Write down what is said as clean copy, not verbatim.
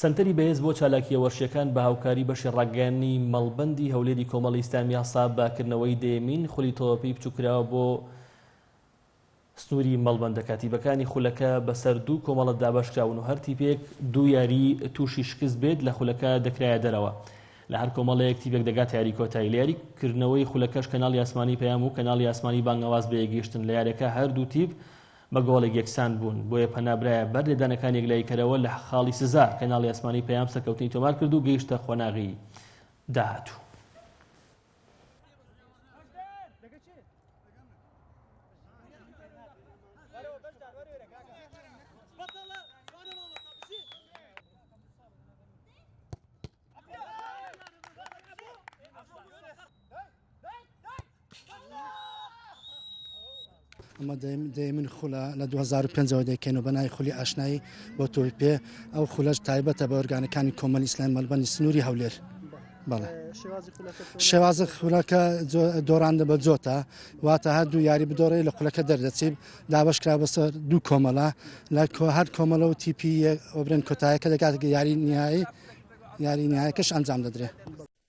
سەنتەری بەهێز بۆ چالاکییە وەرشیەکان بە هاوکاری بەشی ڕاگەیاندنی مەڵبەندی هەولێری کۆمەڵی ئیسلامی هەستا بە کردنەوەی دەیەمین خولی تۆپی بچووککراوە بۆ سنووری مەڵبەندەکە. تیپەکانی خولەکە بەسەر دوو کۆمەڵە دابەشکراون و هەر تیپێک دوو یاری تووشی شکست بێت لە خولەکە دەکرایە دەرەوە. لە هەر کۆمەڵەیەک تیپێک دەگاتە یاری کۆتایی. لە یاری کردنەوەی خولەکەش کەناڵی ئاسمانی پەیام و کەناڵی ئاسمانی بانگەواز بەیەکگەیشتن. لە یاریەکە هەردوو تیپ بە گۆڵێک یەکسان بوون، بۆیە پەنا برایە بەر لێدانەکانی یەکلاییکەرەوە لە خاڵی سزا، کەناڵی ئاسمانی پەیام سەرکەوتنی تۆمار کرد و گەیشتە قۆناغی داهاتوو. ئەمە دەیەمین خولە لە 2005ەوە دەیکەین و بەناوی خولی ئاشنایی بۆ تۆپی پێ ئەو خولەش تایبەتە بە ئۆرگانەکانی کۆمەڵی ئیسلامی مەڵبەندی سنووری هەولێر بەڵێ شێوازی خولەکە دۆڕاندە بە جۆتە واتە هەر دوو یاری بدۆڕێ لە خولەکە دەردەچیت دابەش کرا بەسەر دوو کۆمەڵە لە هەر کۆمەڵە و تیپی ئۆبرێن کۆتایەکە دەگات یاری نهایی یاری نهایەکەش ئەنجام دەدرێت.